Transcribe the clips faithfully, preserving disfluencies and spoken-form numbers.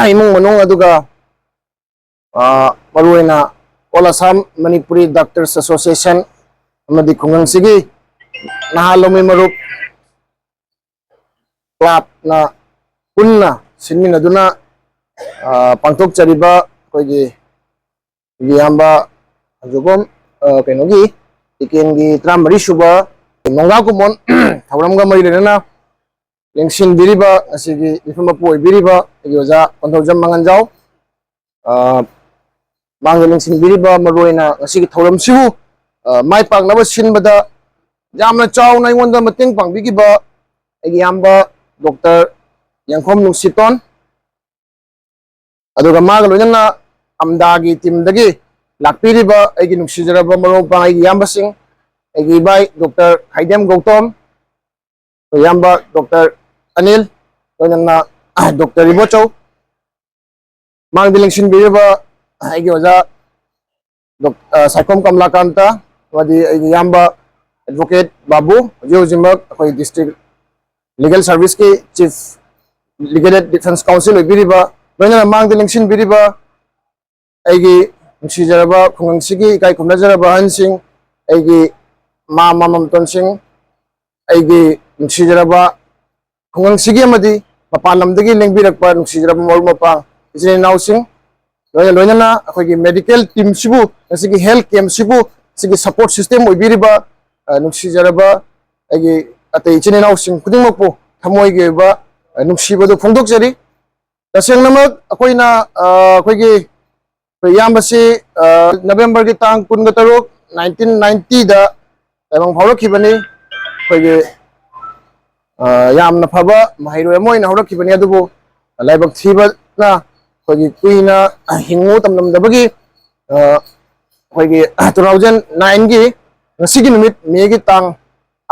ꯏꯃꯨꯡ ꯃꯅꯨꯡ ꯑꯗꯨꯒ, ꯑ, ꯃꯔꯨꯑꯣꯏꯅ All Assam Manipuri Doctors Association ꯑꯃꯗꯤ ꯈꯨꯡꯒꯪꯁꯤꯒꯤ ꯅꯍꯥ ꯂꯧꯃꯤ ꯃꯔꯨꯞ clubꯅ ꯄꯨꯟꯅ ꯁꯤꯟꯃꯤꯟꯅꯗꯨꯅ, ꯑ, ꯄꯥꯡꯊꯣꯛꯆꯔꯤꯕ ꯑꯩꯈꯣꯏꯒꯤ ꯏꯌꯥꯝꯕ ꯍꯧꯖꯤꯛꯐꯥꯎ, ꯑ, ꯀꯩꯅꯣꯒꯤ ꯇꯤꯀꯦꯟꯒꯤ ꯇꯔꯥꯃꯔꯤ ꯁꯨꯕ ꯅꯣꯡꯒꯥ ꯀꯨꯝꯑꯣꯟ ꯊꯧꯔꯝꯒ ꯃꯔꯤ ꯂꯩꯅꯅ ꯂꯦꯡꯁꯤꯟꯕꯤꯔꯤꯕ, ꯉꯁꯤꯒꯤ ꯃꯤꯐꯝ ꯃꯄꯨ ꯑꯣꯏꯕꯤꯔꯤꯕ ꯑꯩꯒꯤ ꯑꯣꯖꯥ ꯀꯣꯟꯊꯧꯖꯝ ꯃꯉꯥꯟꯖꯥꯎ, ꯑ, ꯃꯥꯡꯗ ꯂꯦꯡꯁꯤꯟꯕꯤꯔꯤꯕ ꯃꯔꯨꯑꯣꯏꯅ ꯉꯁꯤꯒꯤ ꯊꯧꯔꯝꯁꯤꯕꯨ, ꯑ, ꯃꯥꯏ ꯄꯥꯛꯅꯕ ꯁꯤꯟꯕꯗ ꯌꯥꯝꯅ ꯆꯥꯎꯅ ꯑꯩꯉꯣꯟꯗ ꯃꯇꯦꯡ ꯄꯥꯡꯕꯤꯈꯤꯕ ꯑꯩꯒꯤ ꯏꯌꯥꯝꯕ ꯗꯣꯛꯇꯔ ꯌꯥꯡꯈꯣꯝ ꯅꯨꯡꯁꯤꯇꯣꯟ, ꯑꯗꯨꯒ ꯃꯥꯒ ꯂꯣꯏꯅꯅ ꯑꯝꯗꯥꯒꯤ teamꯗꯒꯤ ꯂꯥꯛꯄꯤꯔꯤꯕ ꯑꯩꯒꯤ ꯅꯨꯡꯁꯤꯖꯔꯕ ꯃꯔꯨꯞ ꯃꯄꯥꯡ, ꯑꯩꯒꯤ ꯏꯌꯥꯝꯕꯁꯤꯡ, ꯑꯩꯒꯤ ꯏꯕꯥꯏ ꯗꯣꯛꯇꯔ ꯈꯥꯏꯗꯦꯝ ꯒꯧꯇꯝ, ꯏꯌꯥꯝꯕ ꯗꯣꯛꯇꯔ ꯑꯅꯤꯜ, ꯂꯣꯏꯅꯅ ꯗꯣꯛꯇꯔ ꯏꯕꯣꯆꯧ, ꯃꯥꯡꯗ ꯂꯦꯡꯁꯤꯟꯕꯤꯔꯤꯕ ꯑꯩꯒꯤ ꯑꯣꯖꯥ ꯗꯣꯛ-, ꯑ, ꯁꯥꯏꯈꯣꯝ ꯀꯃꯂꯥꯀꯥꯟꯇ, ꯑꯃꯗꯤ ꯑꯩꯒꯤ ꯏꯌꯥꯝꯕ ꯑꯦꯗꯚꯣꯀꯦꯠ ꯕꯥꯕꯨ, ꯍꯧꯖꯤꯛ ꯍꯧꯖꯤꯛꯃꯛ ꯑꯩꯈꯣꯏ ꯗꯤꯁꯇ꯭ꯔꯤꯛ ꯂꯤꯒꯦꯜ ꯁꯥꯔꯚꯤꯁꯀꯤ ꯆꯤꯐ ꯂꯤꯒꯦꯜ ꯑꯦꯗ ꯗꯤꯐꯦꯟꯁ ꯀꯥꯎꯟꯁꯤꯜ ꯑꯣꯏꯕꯤꯔꯤꯕ, ꯂꯣꯏꯅꯅ ꯃꯥꯡꯗ ꯂꯦꯡꯁꯤꯟꯕꯤꯔꯤꯕ ꯑꯩꯒꯤ ꯅꯨꯡꯁꯤꯖꯔꯕ ꯈꯨꯡꯒꯪꯁꯤꯒꯤ ꯏꯀꯥꯏ ꯈꯨꯝꯅꯖꯔꯕ ꯑꯍꯟꯁꯤꯡ, ꯑꯩꯒꯤ ꯃꯥ ꯃꯥꯃꯝꯇꯣꯟꯁꯤꯡ, ꯑꯩꯒꯤ ꯅꯨꯡꯁꯤꯖꯔꯕ ꯈꯨꯡꯒꯪꯁꯤꯒꯤ ꯑꯃꯗꯤ ꯃꯄꯥꯟ ꯂꯝꯗꯒꯤ ꯂꯦꯡꯕꯤꯔꯛꯄ ꯅꯨꯡꯁꯤꯖꯔꯕ ꯃꯔꯨꯞ ꯃꯄꯥꯡ, ꯏꯆꯤꯟ ꯏꯅꯥꯎꯁꯤꯡ, ꯂꯣꯏꯅ ꯂꯣꯏꯅꯅ ꯑꯩꯈꯣꯏꯒꯤ ꯃꯦꯗꯤꯀꯦꯜ ꯇꯤꯝꯁꯤꯕꯨ, ꯉꯁꯤꯒꯤ ꯍꯦꯜꯊ ꯀꯦꯝꯞꯁꯤꯕꯨ, ꯁꯤꯒꯤ ꯁꯄꯣꯔꯠ ꯁꯤꯁꯇꯦꯝ ꯑꯣꯏꯕꯤꯔꯤꯕ, ꯑ, ꯅꯨꯡꯁꯤꯖꯔꯕ ꯑꯩꯒꯤ ꯑꯇꯩ ꯏꯆꯤꯟ ꯏꯅꯥꯎꯁꯤꯡ ꯈꯨꯗꯤꯡꯃꯛꯄꯨ ꯊꯃꯣꯏꯒꯤ ꯑꯣꯏꯕ, ꯑ, ꯅꯨꯡꯁꯤꯕꯗꯨ ꯐꯣꯡꯗꯣꯛꯆꯔꯤ꯫ ꯇꯁꯦꯡꯅꯃꯛ ꯑꯩꯈꯣꯏꯅ, ꯑ, ꯑꯩꯈꯣꯏꯒꯤ ꯑꯩꯈꯣꯏ ꯏꯌꯥꯝꯕꯁꯤ, ꯑ, ꯅꯕꯦꯝꯕꯔꯒꯤ ꯇꯥꯡ ꯀꯨꯟꯒ ꯇꯔꯨꯛ, ꯅꯥꯏꯟꯇꯤꯟ ꯅꯥꯏꯟꯇꯤꯗ ꯇꯥꯏꯕꯪ ꯐꯥꯎꯔꯛꯈꯤꯕꯅꯤ꯫ ꯑꯩꯈꯣꯏꯒꯤ, ꯑ, ꯌꯥꯝꯅ ꯐꯕ ꯃꯍꯩꯔꯣꯏ ꯑꯃ ꯑꯣꯏꯅ ꯍꯧꯔꯛꯈꯤꯕꯅꯤ, ꯑꯗꯨꯕꯨ ꯂꯥꯏꯕꯛ ꯊꯤꯕꯅ ꯑꯩꯈꯣꯏꯒꯤ ꯀꯨꯏꯅ ꯍꯤꯡꯉꯨ ꯇꯝꯂꯝꯗꯕꯒꯤ, ꯑ, ꯑꯩꯈꯣꯏꯒꯤ two thousand nineꯒꯤ ꯉꯁꯤꯒꯤ ꯅꯨꯃꯤꯠ, ꯃꯦꯒꯤ ꯇꯥꯡ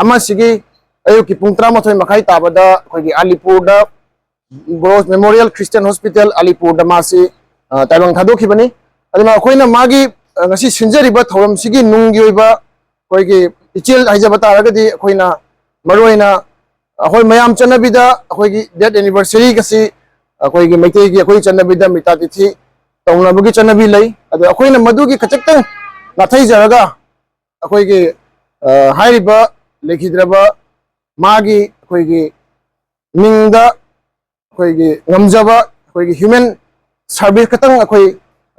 ꯑꯃꯁꯤꯒꯤ ꯑꯌꯨꯛꯀꯤ ꯄꯨꯡ ꯇꯔꯥꯃꯥꯊꯣꯏ ꯃꯈꯥꯏ ꯇꯥꯕꯗ ꯑꯩꯈꯣꯏꯒꯤ ꯑꯂꯤꯄꯨꯔꯗ ꯕ꯭ꯔꯣꯁ ꯃꯦꯃꯣꯔꯤꯌꯦꯜ ꯈ꯭ꯔꯤꯁꯇꯤꯌꯟ ꯍꯣꯁꯄꯤꯇꯥꯜ ꯑꯂꯤꯄꯨꯔꯗ ꯃꯥꯁꯤ, ꯑ, ꯇꯥꯏꯕꯪ ꯊꯥꯗꯣꯛꯈꯤꯕꯅꯤ꯫ ꯑꯗꯨꯅ ꯑꯩꯈꯣꯏꯅ ꯃꯥꯒꯤ, ꯑ, ꯉꯁꯤ ꯁꯤꯟꯖꯔꯤꯕ ꯊꯧꯔꯝꯁꯤꯒꯤ ꯅꯨꯡꯒꯤ ꯑꯣꯏꯕ ꯑꯩꯈꯣꯏꯒꯤ ꯏꯆꯦꯜ ꯍꯥꯏꯖꯕ ꯇꯥꯔꯒꯗꯤ, ꯑꯩꯈꯣꯏꯅ ꯃꯔꯨꯑꯣꯏꯅ ꯑꯩꯈꯣꯏ ꯃꯌꯥꯝ ꯆꯠꯅꯕꯤꯗ ꯑꯩꯈꯣꯏꯒꯤ ꯗꯦꯠ ꯑꯦꯅꯤꯚꯔꯁꯔꯤꯒꯁꯤ ꯑꯩꯈꯣꯏꯒꯤ ꯃꯩꯇꯩꯒꯤ ꯑꯩꯈꯣꯏ ꯆꯠꯅꯕꯤꯗ ꯃꯤꯇꯥ ꯇꯤꯊꯤ ꯇꯧꯅꯕꯒꯤ ꯆꯠꯅꯕꯤ ꯂꯩ꯫ ꯑꯗꯣ ꯑꯩꯈꯣꯏꯅ ꯃꯗꯨꯒꯤ ꯈꯖꯤꯛꯇꯪ ꯅꯥꯊꯩꯖꯔꯒ, ꯑꯩꯈꯣꯏꯒꯤ, ꯑ, ꯍꯥꯏꯔꯤꯕ ꯂꯩꯈꯤꯗ꯭ꯔꯕ ꯃꯥꯒꯤ ꯑꯩꯈꯣꯏꯒꯤ ꯃꯤꯡꯗ ꯑꯩꯈꯣꯏꯒꯤ ꯉꯝꯖꯕ ꯑꯩꯈꯣꯏꯒꯤ ꯍ꯭ꯌꯨꯃꯦꯟ ꯁꯥꯔꯚꯤꯁ ꯈꯛꯇꯪ ꯑꯩꯈꯣꯏ,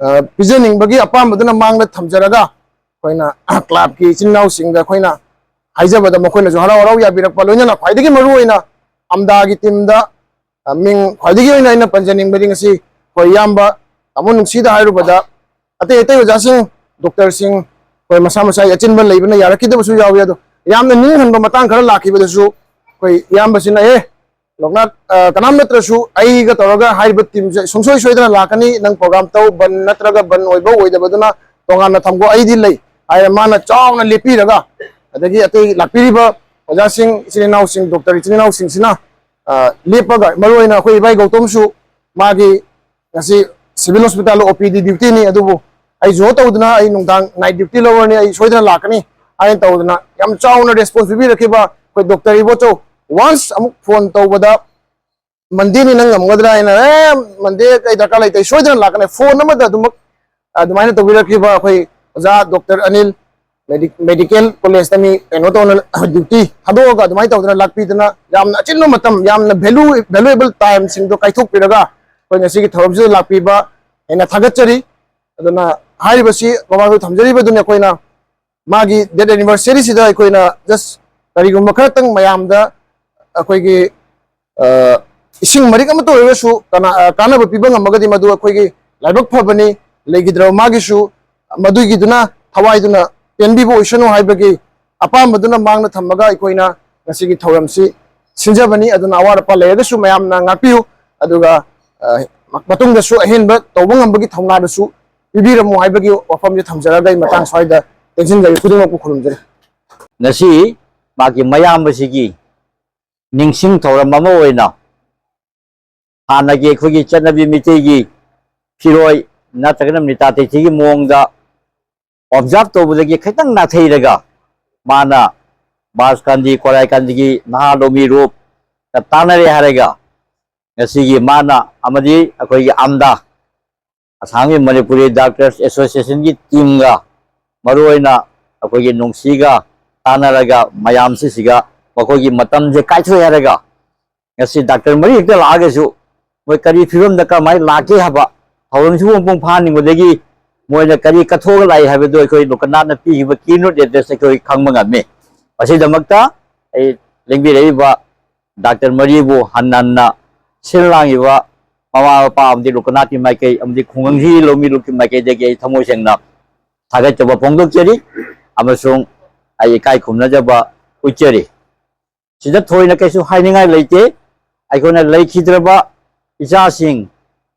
ꯑ, ꯄꯤꯖꯅꯤꯡꯕꯒꯤ ꯑꯄꯥꯝꯕꯗꯨꯅ ꯃꯥꯡꯗ ꯊꯝꯖꯔꯒ, ꯑꯩꯈꯣꯏꯅ ꯀ꯭ꯂꯕꯀꯤ ꯏꯆꯤꯟ ꯏꯅꯥꯎꯁꯤꯡꯗ ꯑꯩꯈꯣꯏꯅ ꯍꯥꯏꯖꯕꯗ ꯃꯈꯣꯏꯅꯁꯨ ꯍꯔꯥꯎ ꯍꯔꯥꯎ ꯌꯥꯕꯤꯔꯛꯄ, ꯂꯣꯏꯅꯅ ꯈ꯭ꯋꯥꯏꯗꯒꯤ ꯃꯔꯨꯑꯣꯏꯅ ꯑꯝꯗꯥꯒꯤ ꯇꯤꯝꯗ, ꯑ, ꯃꯤꯡ ꯈ꯭ꯋꯥꯏꯗꯒꯤ ꯑꯣꯏꯅ ꯑꯩꯅ ꯄꯟꯖꯅꯤꯡꯕꯗꯤ ꯉꯁꯤ ꯑꯩꯈꯣꯏ ꯏꯌꯥꯝꯕ ꯇꯥꯃꯣ ꯅꯨꯡꯁꯤꯗ ꯍꯥꯏꯔꯨꯕꯗ, ꯑꯇꯩ ꯑꯇꯩ ꯑꯣꯖꯥꯁꯤꯡ, ꯗꯣꯛꯇꯔꯁꯤꯡ, ꯑꯩꯈꯣꯏ ꯃꯁꯥ ꯃꯁꯥꯒꯤ ꯑꯆꯤꯟꯕ ꯂꯩꯕꯅ ꯌꯥꯔꯛꯈꯤꯗꯕꯁꯨ ꯌꯥꯎꯏ꯫ ꯑꯗꯣ ꯌꯥꯝꯅ ꯅꯤꯡꯍꯟꯕ ꯃꯇꯥꯡ ꯈꯔ ꯂꯥꯛꯈꯤꯕꯗꯁꯨ ꯑꯩꯈꯣꯏ ꯏꯌꯥꯝꯕꯁꯤꯅ, "ꯑꯦ, ꯂꯣꯛꯅꯥꯛ, ꯑ, ꯀꯅꯥꯝ ꯅꯠꯇ꯭ꯔꯁꯨ ꯑꯩꯒ ꯇꯧꯔꯒ ꯍꯥꯏꯔꯤꯕ ꯇꯤꯝꯁꯦ ꯁꯨꯡꯁꯣꯏ ꯁꯣꯏꯗꯅ ꯂꯥꯛꯀꯅꯤ, ꯅꯪ ꯄ꯭ꯔꯣꯒꯥꯝ ꯇꯧ, ꯕꯟ ꯅꯠꯇ꯭ꯔꯒ ꯕꯟ ꯑꯣꯏꯕ ꯑꯣꯏꯗꯕꯗꯨꯅ ꯇꯣꯉꯥꯟꯅ ꯊꯝꯈꯣ, ꯑꯩꯗꯤ ꯂꯩ" ꯍꯥꯏꯔ ꯃꯥꯅ ꯆꯥꯎꯅ ꯂꯦꯞꯄꯤꯔꯒ, ꯑꯗꯒꯤ ꯑꯇꯩ ꯂꯥꯛꯄꯤꯔꯤꯕ ꯑꯣꯖꯥꯁꯤꯡ, ꯏꯆꯤꯟ ꯏꯅꯥꯎꯁꯤꯡ, ꯗꯣꯛꯇꯔ ꯏꯆꯤꯟ ꯏꯅꯥꯎꯁꯤꯡꯁꯤꯅ, ꯑ, ꯂꯦꯞꯄꯒ, ꯃꯔꯨꯑꯣꯏꯅ ꯑꯩꯈꯣꯏ ꯏꯕꯥꯏ ꯒꯧꯇꯝꯁꯨ ꯃꯥꯒꯤ ꯉꯁꯤ ꯁꯤꯚꯤꯜ ꯍꯣꯁꯄꯤꯇꯥꯜꯗ ꯑꯣ ꯄꯤ ꯗꯤ ꯗ꯭ꯌꯨꯇꯤꯅꯤ, ꯑꯗꯨꯕꯨ ꯑꯩ ꯖꯣ ꯇꯧꯗꯅ ꯑꯩ ꯅꯨꯡꯗꯥꯡ ꯅꯥꯏꯠ ꯗ꯭ꯌꯨꯇꯤ ꯂꯧꯔꯅꯤ, ꯑꯩ ꯁꯣꯏꯗꯅ ꯂꯥꯛꯀꯅꯤ ꯍꯥꯏꯅ ꯇꯧꯗꯅ ꯌꯥꯝ ꯆꯥꯎꯅ ꯔꯦꯁꯄꯣꯟꯁ ꯄꯤꯕꯤꯔꯛꯈꯤꯕ ꯑꯩꯈꯣꯏ ꯗꯣꯛꯇꯔ ꯏꯕꯣꯆꯧ, ꯋꯥꯟꯁ ꯑꯃꯨꯛ ꯐꯣꯟ ꯇꯧꯕꯗ ꯃꯟꯗꯦꯅꯤ ꯅꯪ ꯉꯝꯒꯗ꯭ꯔꯥ ꯍꯥꯏꯅ, "ꯑꯦ, ꯃꯟꯗꯦ ꯑꯩ ꯗꯔꯀꯥꯔ ꯂꯩꯇꯦ, ꯑꯩ ꯁꯣꯏꯗꯅ ꯂꯥꯛꯀꯅꯤ, ꯐꯣꯟ ꯑꯃꯗ ꯑꯗꯨꯃꯛ" ꯑꯗꯨꯃꯥꯏꯅ ꯇꯧꯕꯤꯔꯛꯈꯤꯕ ꯑꯩꯈꯣꯏ ꯑꯣꯖꯥ ꯗꯣꯛꯇꯔ ꯑꯅꯤꯜ, ꯃꯦꯗꯤ-, ꯃꯦꯗꯤꯀꯦꯜ ꯀꯣꯂꯦꯖꯇ ꯃꯤ ꯀꯩꯅꯣ ꯇꯧꯅ ꯗ꯭ꯌꯨꯇꯤ ꯊꯥꯗꯣꯛꯑꯒ ꯑꯗꯨꯃꯥꯏꯅ ꯇꯧꯗꯅ ꯂꯥꯛꯄꯤꯗꯅ ꯌꯥꯝꯅ ꯑꯆꯤꯟꯕ ꯃꯇꯝ, ꯌꯥꯝꯅ ꯚꯦꯂꯨ, ꯚꯦꯂꯨꯑꯦꯕꯜ ꯇꯥꯏꯝꯁꯤꯡꯗꯣ ꯀꯥꯏꯊꯣꯛꯄꯤꯔꯒ ꯑꯩꯈꯣꯏ ꯉꯁꯤꯒꯤ ꯊꯧꯔꯝꯁꯤꯗ ꯂꯥꯛꯄꯤꯕ ꯍꯦꯟꯅ ꯊꯥꯒꯠꯆꯔꯤ꯫ ꯑꯗꯨꯅ ꯍꯥꯏꯔꯤꯕꯁꯤ ꯃꯃꯥꯡꯗ ꯊꯝꯖꯔꯤꯕꯗꯨꯅꯤ ꯑꯩꯈꯣꯏꯅ ꯃꯥꯒꯤ ꯗꯦꯠ ꯑꯦꯅꯤꯚꯔꯁꯔꯤꯁꯤꯗ ꯑꯩꯈꯣꯏꯅ ꯖꯁ ꯀꯔꯤꯒꯨꯝꯕ ꯈꯔꯇꯪ ꯃꯌꯥꯝꯗ ꯑꯩꯈꯣꯏꯒꯤ, ꯑ, ꯏꯁꯤꯡ ꯃꯔꯤꯛ ꯑꯃꯇ ꯑꯣꯏꯔꯒꯁꯨ ꯀꯅꯥ-, ꯑ, ꯀꯥꯟꯅꯕ ꯄꯤꯕ ꯉꯝꯃꯒꯗꯤ ꯃꯗꯨ ꯑꯩꯈꯣꯏꯒꯤ ꯂꯥꯏꯕꯛ ꯐꯕꯅꯤ꯫ ꯂꯩꯈꯤꯗ꯭ꯔꯕ ꯃꯥꯒꯤꯁꯨ ꯃꯗꯨꯒꯤꯗꯨꯅ ꯊꯋꯥꯏꯗꯨꯅ ꯄꯦꯟꯕꯤꯕ ꯑꯣꯏꯁꯅꯨ ꯍꯥꯏꯕꯒꯤ ꯑꯄꯥꯝꯕꯗꯨꯅ ꯃꯥꯡꯗ ꯊꯝꯃꯒ ꯑꯩꯈꯣꯏꯅ ꯉꯁꯤꯒꯤ ꯊꯧꯔꯝꯁꯤ ꯁꯤꯟꯖꯕꯅꯤ꯫ ꯑꯗꯨꯅ ꯑꯋꯥꯠ ꯑꯄꯥ ꯂꯩꯔꯒꯁꯨ ꯃꯌꯥꯝꯅ ꯉꯥꯛꯄꯤꯌꯨ, ꯑꯗꯨꯒ, ꯑ, ꯃꯇꯨꯡꯗꯁꯨ ꯑꯍꯦꯟꯕ ꯇꯧꯕ ꯉꯝꯕꯒꯤ ꯊꯧꯅꯥꯗꯨꯁꯨ ꯄꯤꯕꯤꯔꯝꯃꯨ ꯍꯥꯏꯕꯒꯤ ꯋꯥꯐꯝꯁꯤ ꯊꯝꯖꯔꯒ ꯑꯩ ꯃꯇꯥꯡ ꯁ꯭ꯋꯥꯏꯗ ꯇꯦꯟꯁꯤꯟꯖꯔꯤ꯫ ꯈꯨꯗꯤꯡꯃꯛꯄꯨ ꯈꯨꯔꯨꯝꯖꯔꯤ꯫ ꯉꯁꯤ ꯃꯥꯒꯤ ꯃꯌꯥꯝꯕꯁꯤꯒꯤ ꯅꯤꯡꯁꯤꯡ ꯊꯧꯔꯝ ꯑꯃ ꯑꯣꯏꯅ ꯍꯥꯟꯅꯒꯤ ꯑꯩꯈꯣꯏꯒꯤ ꯆꯠꯅꯕꯤ ꯃꯩꯇꯩꯒꯤ ꯐꯤꯔꯣꯏ ꯅꯠꯇ꯭ꯔꯒꯅ ꯃꯤꯇꯥ ꯇꯩꯊꯤꯒꯤ ꯃꯑꯣꯡꯗ ꯑꯣꯕꯖꯥꯔꯚ ꯇꯧꯕꯗꯒꯤ ꯈꯤꯇꯪ ꯅꯥꯊꯩꯔꯒ ꯃꯥꯅ ꯕꯥꯁꯀꯥꯟꯗꯤ ꯀꯣꯔꯥꯏꯀꯥꯟꯗꯤꯒꯤ ꯅꯍꯥ ꯂꯧꯃꯤ ꯔꯨꯞꯀ ꯇꯥꯟꯅꯔꯦ ꯍꯥꯏꯔꯒ ꯉꯁꯤꯒꯤ ꯃꯥꯅ ꯑꯃꯗꯤ ꯑꯩꯈꯣꯏꯒꯤ ꯑꯝꯗꯥ ꯑꯁꯥꯝꯒꯤ ꯃꯅꯤꯄꯨꯔꯤ ꯗꯥꯛꯇꯔꯁ ꯑꯦꯁꯣꯁꯤꯌꯦꯁꯟꯒꯤ ꯇꯤꯝꯒ ꯃꯔꯨꯑꯣꯏꯅ ꯑꯩꯈꯣꯏꯒꯤ ꯅꯨꯡꯁꯤꯒ ꯇꯥꯟꯅꯔꯒ ꯃꯌꯥꯝꯁꯤꯁꯤꯒ ꯃꯈꯣꯏꯒꯤ ꯃꯇꯝꯁꯦ ꯀꯥꯏꯊꯣꯛꯑꯦ ꯍꯥꯏꯔꯒ ꯉꯁꯤ ꯗꯥꯛꯇꯔ ꯃꯔꯤ ꯍꯦꯛꯇ ꯂꯥꯛꯑꯒꯁꯨ ꯃꯣꯏ ꯀꯔꯤ ꯐꯤꯕꯝꯗ ꯀꯔꯝꯍꯥꯏꯅ ꯂꯥꯛꯀꯦ ꯍꯥꯏꯕ ꯊꯧꯔꯝꯁꯤꯕꯨ ꯃꯄꯨꯡ ꯐꯥꯍꯟꯅꯤꯡꯕꯗꯒꯤ ꯃꯣꯏꯅ ꯀꯔꯤ ꯀꯠꯊꯣꯛꯑꯒ ꯂꯥꯛꯏ ꯍꯥꯏꯕꯗꯨ ꯑꯩꯈꯣꯏ ꯂꯨꯀꯅꯥꯠꯅ ꯄꯤꯈꯤꯕ ꯀꯤ ꯅꯣꯠ ꯑꯦꯗ꯭ꯔꯦꯁ ꯑꯩꯈꯣꯏ ꯈꯪꯕ ꯉꯝꯃꯤ꯫ ꯃꯁꯤꯗꯃꯛꯇ ꯑꯩ ꯂꯦꯡꯕꯤꯔꯛꯏꯕ ꯗꯥꯛꯇꯔ ꯃꯔꯤꯕꯨ ꯍꯟꯅ ꯍꯟꯅ ꯁꯤꯜ ꯂꯥꯡꯉꯤꯕ ꯃꯃꯥ ꯃꯄꯥ ꯑꯃꯗꯤ ꯂꯨꯀꯅꯥꯠꯀꯤ ꯃꯥꯏꯀꯩ ꯑꯃꯗꯤ ꯈꯨꯡꯒꯪꯁꯤ ꯂꯧꯃꯤ ꯂꯨꯞꯀꯤ ꯃꯥꯏꯀꯩꯗꯒꯤ ꯑꯩ ꯊꯃꯣꯏ ꯁꯦꯡꯅ ꯊꯥꯒꯠꯆꯕ ꯐꯣꯡꯗꯣꯛꯆꯔꯤ ꯑꯃꯁꯨꯡ ꯑꯩ ꯏꯀꯥꯏ ꯈꯨꯝꯅꯖꯕ ꯎꯠꯆꯔꯤ꯫ ꯁꯤꯗ ꯊꯣꯏꯅ ꯀꯩꯁꯨ ꯍꯥꯏꯅꯤꯡꯉꯥꯏ ꯂꯩꯇꯦ꯫ ꯑꯩꯈꯣꯏꯅ ꯂꯩꯈꯤꯗ꯭ꯔꯕ ꯏꯆꯥꯁꯤꯡ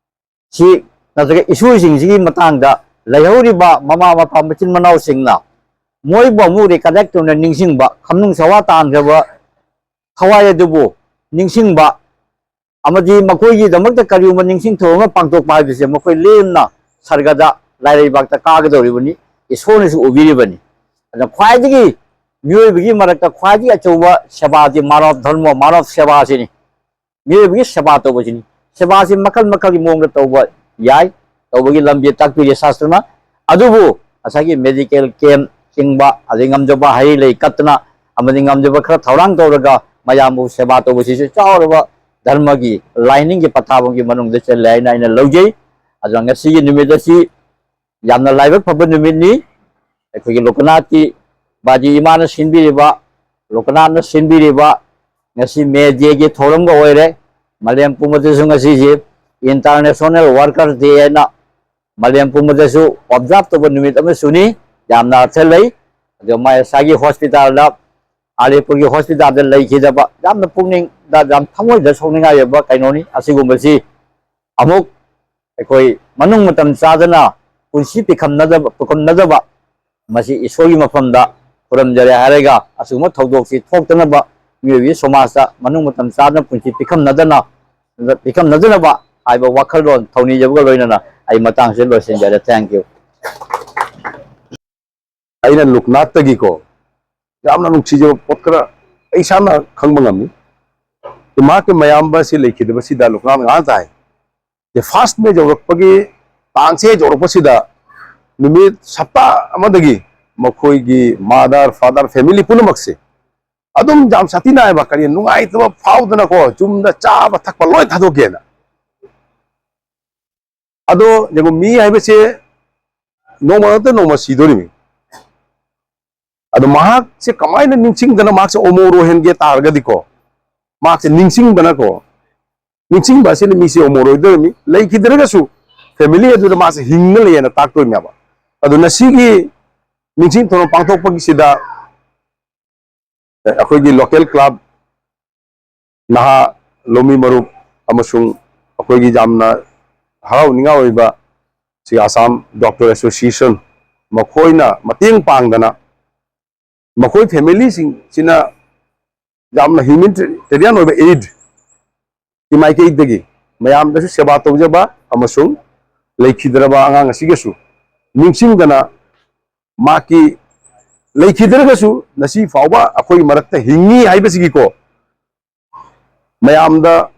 ꯁꯤ ꯅꯠꯇ꯭ꯔꯒ ꯏꯁꯨꯁꯤꯡꯁꯤꯒꯤ ꯃꯇꯥꯡꯗ ꯂꯩꯍꯧꯔꯤꯕ ꯃꯃꯥ ꯃꯄꯥ ꯃꯆꯤꯟ ꯃꯅꯥꯎꯁꯤꯡꯅ ꯃꯣꯏꯕꯨ ꯑꯃꯨꯛ ꯔꯤꯀꯂꯦꯛ ꯇꯧꯅ ꯅꯤꯡꯁꯤꯡꯕ, ꯈꯝꯅꯨꯡ ꯁꯋꯥ ꯇꯥꯟꯈ꯭ꯔꯕ ꯊꯋꯥꯏ ꯑꯗꯨꯕꯨ ꯅꯤꯡꯁꯤꯡꯕ, ꯑꯃꯗꯤ ꯃꯈꯣꯏꯒꯤꯗꯃꯛꯇ ꯀꯔꯤꯒꯨꯝꯕ ꯅꯤꯡꯁꯤꯡ ꯊꯧꯔꯝ ꯑꯃ ꯄꯥꯡꯊꯣꯛꯄ ꯍꯥꯏꯕꯁꯦ ꯃꯈꯣꯏ ꯂꯦꯝꯅ ꯁꯔꯒꯗ, ꯂꯥꯏꯔꯩꯕꯥꯛꯇ ꯀꯥꯒꯗꯧꯔꯤꯕꯅꯤ, ꯏꯁꯣꯔꯅꯁꯨ ꯎꯕꯤꯔꯤꯕꯅꯤ꯫ ꯑꯗꯨꯅ ꯈ꯭ꯋꯥꯏꯗꯒꯤ, ꯃꯤꯑꯣꯏꯕꯒꯤ ꯃꯔꯛꯇ ꯈ꯭ꯋꯥꯏꯗꯒꯤ ꯑꯆꯧꯕ ꯁꯦꯕꯥꯗꯤ ꯃꯥꯅꯕ ꯙꯔꯃ, ꯃꯥꯅꯕ ꯁꯦꯕꯥ ꯑꯁꯤꯅꯤ꯫ ꯃꯤꯑꯣꯏꯕꯒꯤ ꯁꯦꯕꯥ ꯇꯧꯕꯁꯤꯅꯤ꯫ ꯁꯦꯕꯥꯁꯤ ꯃꯈꯜ ꯃꯈꯜꯒꯤ ꯃꯑꯣꯡꯗ ꯇꯧꯕ ꯌꯥꯏ, ꯇꯧꯕꯒꯤ ꯂꯝꯕꯤ ꯇꯥꯛꯄꯤꯔꯦ ꯁꯥꯁꯇ꯭ꯔꯅ꯫ ꯑꯗꯨꯕꯨ ꯉꯁꯥꯏꯒꯤ ꯃꯦꯗꯤꯀꯦꯜ ꯀꯦꯝ ꯆꯤꯡꯕ, ꯑꯗꯩ ꯉꯝꯖꯕ ꯍꯩ ꯂꯩ ꯀꯠꯇꯅ ꯑꯃꯗꯤ ꯉꯝꯖꯕ ꯈꯔ ꯊꯧꯔꯥꯡ ꯇꯧꯔꯒ ꯃꯌꯥꯝꯕꯨ ꯁꯦꯕꯥ ꯇꯧꯕꯁꯤꯁꯨ ꯆꯥꯎꯔꯕ ꯙꯔꯃꯒꯤ ꯂꯥꯏꯅꯤꯡꯒꯤ ꯄꯊꯥꯞ ꯑꯃꯒꯤ ꯃꯅꯨꯡꯗ ꯆꯜꯂꯦ ꯍꯥꯏꯅ ꯑꯩꯅ ꯂꯧꯖꯩ꯫ ꯑꯗꯨꯅ ꯉꯁꯤꯒꯤ ꯅꯨꯃꯤꯠ ꯑꯁꯤ ꯌꯥꯝꯅ ꯂꯥꯏꯕꯛ ꯐꯕ ꯅꯨꯃꯤꯠꯅꯤ꯫ ꯑꯩꯈꯣꯏꯒꯤ ꯂꯣꯀꯅꯥꯊꯀꯤ ꯕꯥꯖꯤ ꯏꯃꯥꯅ ꯁꯤꯟꯕꯤꯔꯤꯕ, ꯂꯣꯀꯅꯥꯊꯅ ꯁꯤꯟꯕꯤꯔꯤꯕ ꯉꯁꯤ ꯃꯦ ꯗꯦꯒꯤ ꯊꯧꯔꯝꯒ ꯑꯣꯏꯔꯦ꯫ ꯃꯥꯂꯦꯝ ꯄꯨꯝꯕꯗꯁꯨ ꯉꯁꯤꯁꯦ ꯏꯟꯇꯔꯅꯦꯁꯅꯦꯜ ꯋꯥꯔꯀꯔ ꯗꯦ ꯍꯥꯏꯅ ꯃꯥꯂꯦꯝ ꯄꯨꯝꯕꯗꯁꯨ ꯑꯣꯕꯖꯥꯔꯕ ꯇꯧꯕ ꯅꯨꯃꯤꯠ ꯑꯃꯁꯨꯅꯤ꯫ ꯌꯥꯝꯅ ꯑꯔꯊ ꯂꯩ꯫ ꯑꯗꯣ ꯃꯥꯏ ꯉꯁꯥꯏꯒꯤ ꯍꯣꯁꯄꯤꯇꯥꯜꯗ, ꯑꯂꯤꯄꯨꯔꯒꯤ ꯍꯣꯁꯄꯤꯇꯥꯜꯗ ꯂꯩꯈꯤꯗꯕ, ꯌꯥꯝꯅ ꯄꯨꯛꯅꯤꯡꯗ ꯌꯥꯝ ꯊꯃꯣꯏꯗ ꯁꯣꯛꯅꯤꯡꯉꯥꯏ ꯑꯣꯏꯕ ꯀꯩꯅꯣꯅꯤ꯫ ꯑꯁꯤꯒꯨꯝꯕꯁꯤ ꯑꯃꯨꯛ ꯑꯩꯈꯣꯏ ꯃꯅꯨꯡ ꯃꯇꯝ ꯆꯥꯗꯅ ꯄꯨꯟꯁꯤ ꯄꯤꯈꯝꯅꯗꯕ, ꯄꯨꯈꯝꯅꯗꯕ, ꯃꯁꯤ ꯏꯁꯣꯔꯒꯤ ꯃꯐꯝꯗ ꯈꯨꯔꯨꯝꯖꯔꯦ ꯍꯥꯏꯔꯒ ꯑꯁꯤꯒꯨꯝꯕ ꯊꯧꯗꯣꯛꯁꯤ ꯊꯣꯛꯇꯅꯕ ꯃꯤꯑꯣꯏꯕꯒꯤ ꯁꯃꯥꯖꯇ ꯃꯅꯨꯡ ꯃꯇꯝ ꯆꯥꯗꯅ ꯄꯨꯟꯁꯤ ꯄꯤꯈꯝꯅꯗꯅ, ꯄꯤꯈꯝꯅꯗꯅꯕ ꯍꯥꯏꯕ ꯋꯥꯈꯜꯂꯣꯟ ꯊꯧꯅꯤꯖꯕꯒ ꯂꯣꯏꯅꯅ ꯑꯩ ꯃꯇꯥꯡꯁꯤꯗ ꯂꯣꯏꯁꯤꯟꯖꯔꯦ꯫ Thank you꯫ ꯑꯩꯅ ꯂꯨꯛꯅꯥꯊꯇꯒꯤꯀꯣ ꯌꯥꯝꯅ ꯅꯨꯡꯁꯤꯖꯕ ꯄꯣꯠ ꯈꯔ ꯑꯩ ꯏꯁꯥꯅ ꯈꯪꯕ ꯉꯝꯃꯤ꯫ ꯃꯍꯥꯛꯀꯤ ꯃꯌꯥꯝꯕ ꯑꯁꯤ ꯂꯩꯈꯤꯗꯕꯁꯤꯗ ꯂꯨꯛꯅꯥꯊꯅ ꯉꯥꯡ ꯇꯥꯏ꯫ The first May ꯌꯧꯔꯛꯄꯒꯤ, ꯇꯥꯡꯁꯦ ꯌꯧꯔꯛꯄꯁꯤꯗ ꯅꯨꯃꯤꯠ ꯍꯞꯇꯥ ꯑꯃꯗꯒꯤ ꯃꯈꯣꯏꯒꯤ mother, father, family ꯄꯨꯝꯅꯃꯛꯁꯦ ꯑꯗꯨꯝ ꯌꯥꯝ ꯁꯥꯊꯤ ꯅꯥꯏꯕ, ꯀꯔꯤ ꯅꯨꯡꯉꯥꯏꯇꯕ ꯐꯥꯎꯗꯅꯀꯣ ꯌꯨꯝꯗ ꯆꯥꯕ ꯊꯛꯄ ꯂꯣꯏ ꯊꯥꯗꯣꯛꯀꯦꯅ꯫ ꯑꯗꯣ ꯌꯦꯡꯉꯣ, ꯃꯤ ꯍꯥꯏꯕꯁꯦ ꯅꯣꯡꯃ ꯅꯠꯇ ꯅꯣꯡꯃ ꯁꯤꯗꯣꯔꯤꯃꯤ꯫ ꯑꯗꯣ ꯃꯍꯥꯛꯁꯦ ꯀꯃꯥꯏꯅ ꯅꯤꯡꯁꯤꯡꯗꯅ ꯃꯍꯥꯛꯁꯦ ꯑꯃꯣꯔ ꯑꯣꯏꯍꯟꯒꯦ ꯇꯥꯔꯒꯗꯤꯀꯣ, ꯃꯍꯥꯛꯁꯦ ꯅꯤꯡꯁꯤꯡꯕꯅꯀꯣ, ꯅꯤꯡꯁꯤꯡꯕ ꯑꯁꯤꯅ ꯃꯤꯁꯦ ꯑꯃꯣꯔ ꯑꯣꯏꯗꯣꯔꯤꯃꯤ꯫ ꯂꯩꯈꯤꯗ꯭ꯔꯒꯁꯨ family ꯑꯗꯨꯗ ꯃꯥꯁꯦ ꯍꯤꯡꯅ ꯂꯩꯌꯦꯅ ꯇꯥꯛꯇꯣꯏꯅꯦꯕ꯫ ꯑꯗꯨꯅ ꯁꯤꯒꯤ ꯅꯤꯡꯁꯤꯡ ꯊꯧꯔꯝ ꯄꯥꯡꯊꯣꯛꯄꯒꯤꯁꯤꯗ ꯑꯩꯈꯣꯏꯒꯤ local club, ꯅꯍꯥ ꯂꯧꯃꯤ ꯃꯔꯨꯞ ꯑꯃꯁꯨꯡ ꯑꯩꯈꯣꯏꯒꯤ ꯌꯥꯝꯅ ꯍꯔꯥꯎ ꯅꯤꯡꯉꯥꯏ ꯑꯣꯏꯕ ꯁꯤ Assam Doctor Association, ꯃꯈꯣꯏꯅ ꯃꯇꯦꯡ ꯄꯥꯡꯗꯅ ꯃꯈꯣꯏ ꯐꯦꯃꯤꯂꯤꯁꯤꯡꯁꯤꯅ ꯌꯥꯝꯅ ꯍ꯭ꯌꯨꯃꯦꯅꯤꯇꯦꯔꯤꯌꯟ ꯑꯣꯏꯕ ꯑꯦꯗꯀꯤ ꯃꯥꯏꯀꯩꯗꯒꯤ ꯃꯌꯥꯝꯗꯁꯨ ꯁꯦꯕꯥ ꯇꯧꯖꯕ ꯑꯃꯁꯨꯡ ꯂꯩꯈꯤꯗ꯭ꯔꯕ ꯑꯉꯥꯡ ꯑꯁꯤꯒꯁꯨ ꯅꯤꯡꯁꯤꯡꯗꯅ, ꯃꯍꯥꯛꯀꯤ ꯂꯩꯈꯤꯗ꯭ꯔꯒꯁꯨ ꯉꯁꯤ ꯐꯥꯎꯕ ꯑꯩꯈꯣꯏꯒꯤ ꯃꯔꯛꯇ ꯍꯤꯡꯉꯤ ꯍꯥꯏꯕꯁꯤꯒꯤꯀꯣ, ꯃꯌꯥꯝꯗ